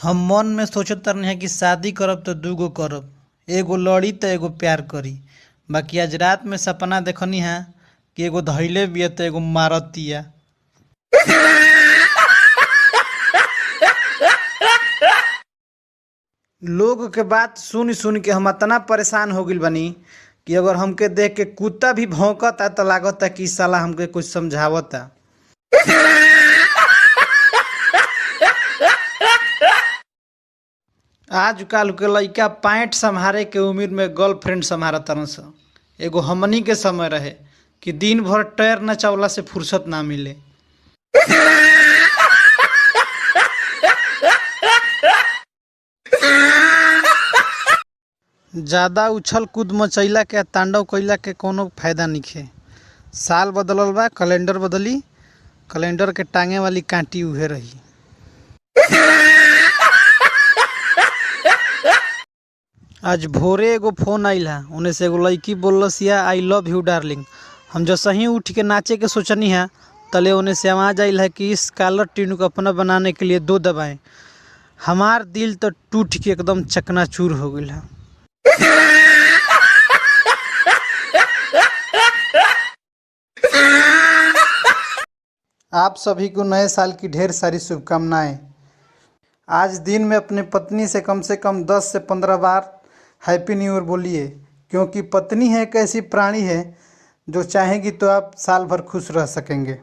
हम मन में सोचत तानी कि शादी करब त दूगो करब, एगो लड़ी त एगो प्यार करी। बाकी आज रात में सपना देखनी हा कि एगो धइले बिया त एगो मारतिया। लोग के बात सुन सुन के हम इतना परेशान हो गइल बानी कि अगर हमके देख के कुत्ता भी भौंकता त लागता कि साला हमके कुछ समझावता। आजकल के लइका पैंट सम्हारे के उम्र में गर्लफ्रेंड सम्हारत सन। एगो हमनी के समय रहे कि दिन भर टायर नचवला से फुर्सत ना मिले। ज्यादा उछल कूद मचैला के तांडव कइला के कौनो फायदा नइखे। साल बदलल बा, कैलेंडर बदली, कैलेंडर के टांगे वाली कांटी उहे रही। आज भोरे एगो फोन आइल हा, ओने से एगो लड़की बोललसिया I love you darling. हम जसही उठ के नाचे के सोचनी हा तले ओने से आवाज आइल है कि इस कॉलर ट्यून को अपना बनाने के लिए 2 दबाएं। हमार दिल तो टूट के एकदम चकनाचूर हो गइल है। आप सभी को नए साल की ढेर सारी शुभकामनाएं। आज दिन में अपने पत्नी से कम 10 से 15 बार हैप्पी न्यू ईयर बोलिए, क्योंकि पत्नी है एक ऐसी प्राणी है जो चाहेगी तो आप साल भर खुश रह सकेंगे।